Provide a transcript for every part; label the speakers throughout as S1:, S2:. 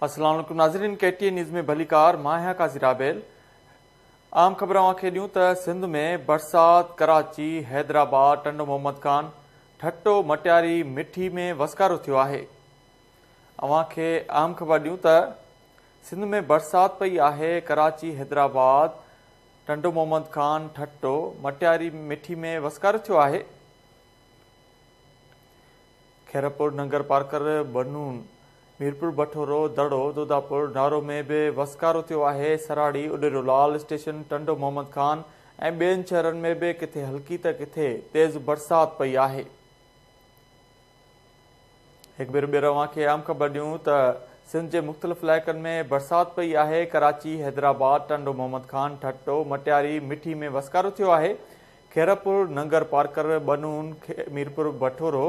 S1: السلام عليڪم ناظرين، ڪي ٽي اين نيوز ۾ ڀليڪار. مان آهيان قاضي رابيل. عام خبر اوهان کي ڏيون ته سنڌ ۾ برسات، ڪراچي، حيدرآباد، ٽنڊو محمد خان، ٺٽو، مٽياري، مٺي ۾ وسڪارو ٿيو آهي. اوهان کي اهم خبر ڏيون ته سنڌ ۾ برسات پئي آهي، ڪراچي، حيدرآباد، ٽنڊو محمد خان، ٺٽو، مٽياري، مٺي ۾ وسڪارو ٿيو آهي. خيرپور، ننگر پارڪر، بنون، ميرپور بٺورو، دڙو، دوداپور، نارو ۾ به وسڪارو ٿيو آهي. سراڙي، اڏيرو لال اسٽيشن، ٽنڊو محمد خان ۽ ٻين شهرن ۾ به ڪٿي هلڪي ته ڪٿي تيز برسات پئي آهي. هڪ ڀيرو ٻيهر اوهان کي اهم خبر ڏيون ته سنڌ جي مختلف علائقن ۾ برسات پئي آهي. ڪراچي، حيدرآباد، ٽنڊو محمد خان، ٺٽو، مٽياري، مٺي ۾ وسڪارو ٿيو آهي. خيرپور، ننگر پارڪر، ٻنون، ميرپور بٺورو،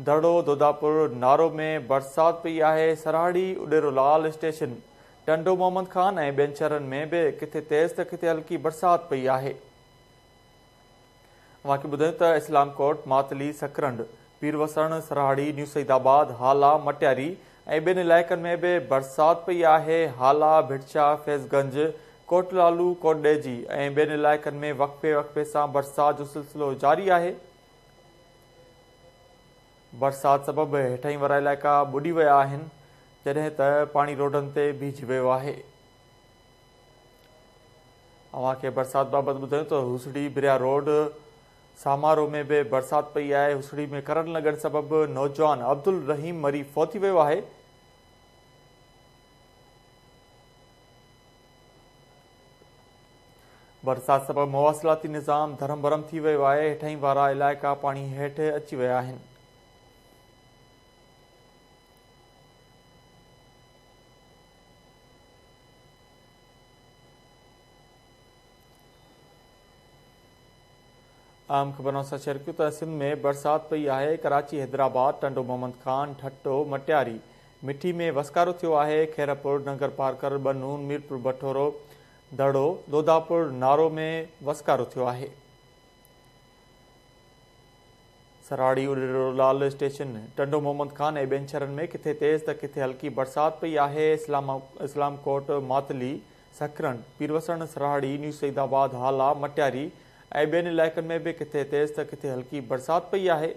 S1: دڙو، دوداپور، نارو ۾ برسات پئي آهي. سرهاڙي، اڏيرو لال اسٽيشن، ٽنڊو محمد خان ۽ ٻين شهرن ۾ به ڪٿي تيز ته ڪٿي هلڪي برسات پئي آهي. اوهان کي ٻڌايون ته اسلام ڪوٽ، ماتلي، سڪرنڊ، پير وسڻ، سرهاڙي، نيو سعيد آباد، هالا، مٽياري ۽ ٻين علائقن ۾ به برسات پئي آهي. هالا، ڀٽشاهه، فيض گنج، ڪوٽ لالو، ڪوٽ ڏيجي ۽ ٻين علائقن ۾ وقفي وقفي سان برسات جو سلسلو جاري آهي. برسات سبب هيٺائين وارا علائقا ٻڏي ويا آهن، جڏهن ته پاڻي روڊن تي بيهجي ويو آهي. اوهان کي برسات بابت ٻڌايون ته هوسڙي بريا روڊ سامارو ۾ به برسات پئي آهي. هوسڙي ۾ ڪرنٽ لڳڻ سبب نوجوان عبدالرحيم مري فوت ٿي ويو آهي. برسات سبب مواصلاتي نظام درهم برهم ٿي ويو آهي. هيٺائين وارا علائقا پاڻي هيٺ اچي ويا آهن. اهم خبرن سان شيئر ڪيون ته سنڌ ۾ برسات پئي آهي، ڪراچي، حيدرآباد، ٽنڊو محمد خان، ٺٽو، مٽياري، مٺي ۾ وسڪارو ٿيو آهي، خيرپور، ننگرپارڪر، ٻنون، ميرپور بٺورو، دڙو، دوداپور، نارو ۾ وسڪارو ٿيو آهي. سراڙي، اڏيرو لال اسٽيشن، ٽنڊو محمد خان ۽ ٻين شهرن ۾ ڪٿي تيز ته ڪٿي هلڪي برسات پئي آهي، اسلام ڪوٽ، ماتلي، سڪرنڊ، پيروسڻ، سراڙي، نيو سعيد آباد، هالا، مٽياري ۽ ٻين علائقن ۾ به ڪٿي تيز ته ڪٿي هلڪي برسات پئي آهي.